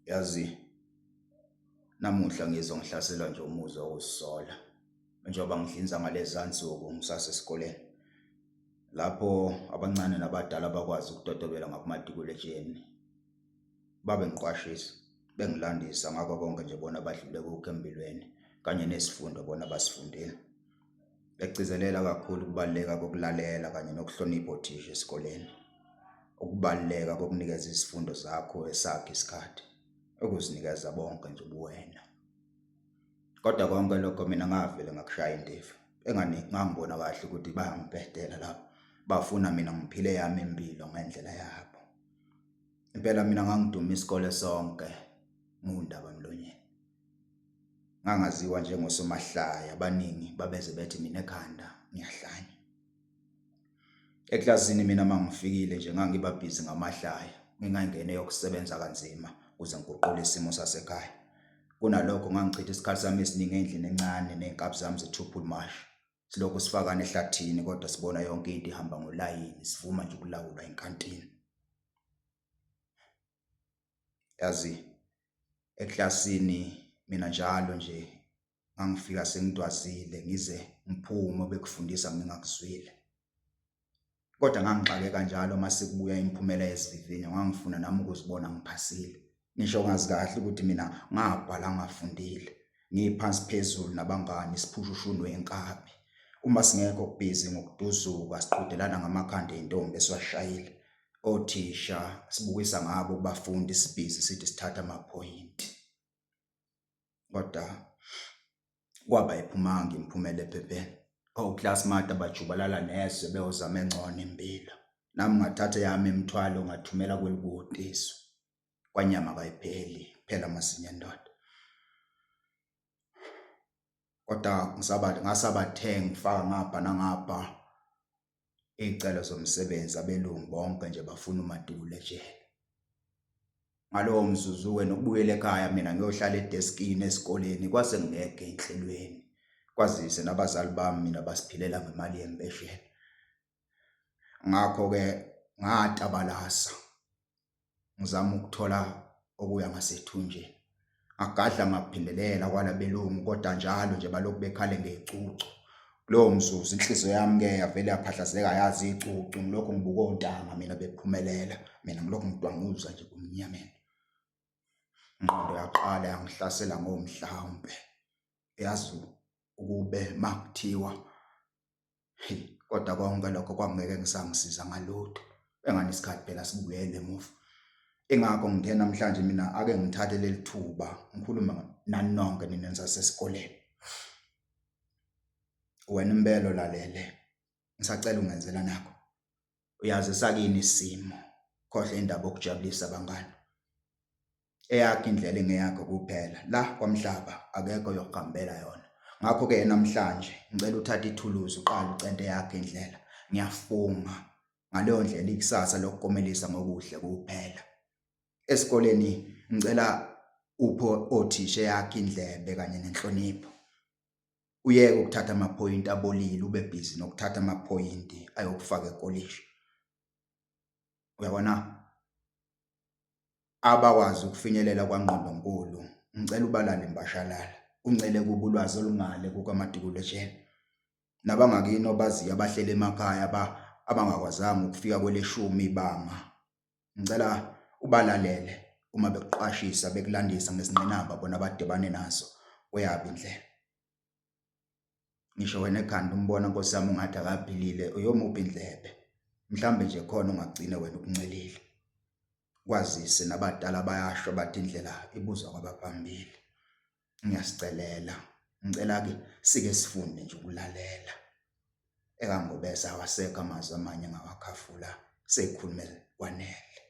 Yazi namuhla ngizwa ngihlaselwa nje umuzwa wokuzisola njengoba ngidlinza ngaleza nsuku ngisasesikoleni lapho abancane nabadala bakwazi ukudodobela ngakumatikuletsheni. Babengiqwashisa, bengilandisa ngakho konke nje bona abadlule kukho empilweni kanye nesifundo bona abasifundile. Begcizelela kakhulu ukubaluleka kokulalela kanye nokuhlonipha othisha esikoleni. Ukubaluleka kokunikeza izifundo zakho esakho isikhathi, ukuzinikeza bonke nje ubuwena. Kodwa konke lokho mina ngavele ngakushaya indiva. Engani ngangibona kahle ukuthi bayangibhedela lapho. Bafuna mina ngiphile eyami impilo ngendlela yabo. Impela mina ngangiduma isikole sonke ngiwundaba mlonyeni. Ngangaziwa njengosomahlaya, abaningi babeze bethi mina ekhanda ngiyahlanya. Eklasini mina uma ngifikile nje ngangiba busy ngamahlaya, ngingayingeni eyokusebenza kanzima ukuze ngiguqule isimo sasekhaya. Kunalokho ngangichitha isikhathi sami esiningi endlini encane ney'nkabi zami ze-triple mash. Silokhu sifakana ehlathini kodwa sibona yonke into ihamba ngolayini, sivuma nje ukulawulwa inkantini. Yazi eklasini mina njalo nje ngangifika sengidwazile ngize ngiphume bekufundisa ngingakuzwile. Kodwa ngangixake kanjalo uma sekubuya imiphumela yezivivinyo ngangifuna nami ukuzibona ngiphasile. Ngisho ngazi kahle ukuthi mina ngabhala ngafundile. Ngiphansi phezulu nabangani siphushushu inkabi. Uma singekho kubhizi ngokuduzuka siqhudelana ngamakhanda ey'ntombi esiwashayile. Othisha sibukisa ngabo kubafundi sibhizi sithi sithatha amaphoyinti. Kodwa kwaba ayiphumanga imiphumela ephepheni. Oclassmate abajubalala nezwe beyozama engcono impilo. Nami ngathatha eyami imithwalo ngathumela kwelikude izwe. Kwanyama kayipheli, kuphela amazinyo endoda. Kodwa ngisaba ngasabathe ngifaka ngapha nangapha iy'celo zomsebenzi abelungu bonke nje bafuna umatikuletsheni. Ngalowo mzuzu-ke nokubuyela ekhaya mina ngiyohlala edeskini esikoleni kwase kungekho ey'nhlelweni. Kwazise nabazali bami mina basiphilela ngemali yempesheni. Ngakho-ke ngatabalasa ngizama ukuthola okuya ngasethunjini. Ngagadla ngaphindelela kwalabelungu kodwa njalo nje balokhu bekhale ngecucu. Kulowo mzuzu inhliziyo yami-ke yavele yaphahlazeka yazi icucu ngilokhu ngibuka ontanga mina bephumelela mina ngilokhu ngidwanguza nje ebumnyameni. Ingqondo yaqala yangihlasela ngomhlawumpe yazi ukube makuthiwa Hey, kodwa konke lokho kwangeke ngisangisiza ngalutho. Engani isikhathi phela sibuyele emuva. Ingakho ngithe namhlanje mina ake ngithathe leli thuba ngikhulume nani nonke nina nisasesikoleni. Wena impela olalele ngisacela ungenzela nakho. Uyazi esakini isimo. Khohlwa indaba okujabulisa abangani. Eyakho indlela ingeyakho kuphela. La kwamhlaba akekho oyokuhambela yona. Ngakho-ke namhlanje ngicela uthathe ithuluzi uqale ucente eyakho indlela. Ngiyafunga ngaleyo ndlela ikusasa lokukomelisa ngokuhle kuphela. Esikoleni ngicela uphe othisha eyakho indlebe kanye nenhlonipho. Uyeke ukuthatha amaphoyinti abolile ube busy nokuthatha amaphoyinti ayokufaka ekolishi. Uyabona? Abakwazi ukufinyelela kwangqondonkulu ngicela ubalale mbashalala uncele kubo ulwazi olungale kukamatikuletsheni nabangakini obaziyo abahleli emakhaya abangakwazanga ukufika kweleshumi ibanga ngicela ubalalele uma bekuqwashisa bekulandisa ngezingqinamba bona abadibane nazo kweyabo indlela. Ngisho wena ekhanda umbona nkosi yami ungathi akaphilile uyomupha indlebe mhlambe nje khona ungagcine wena ukuncelile kwazise nabadala bayasho bathi indlela ibuzwa kwabaphambili ngiyasicelela ngicela ke sike sifunde nje ukulalela ekangobesa awasekho amazwi amanye engawakhafula sekhulume kwanele.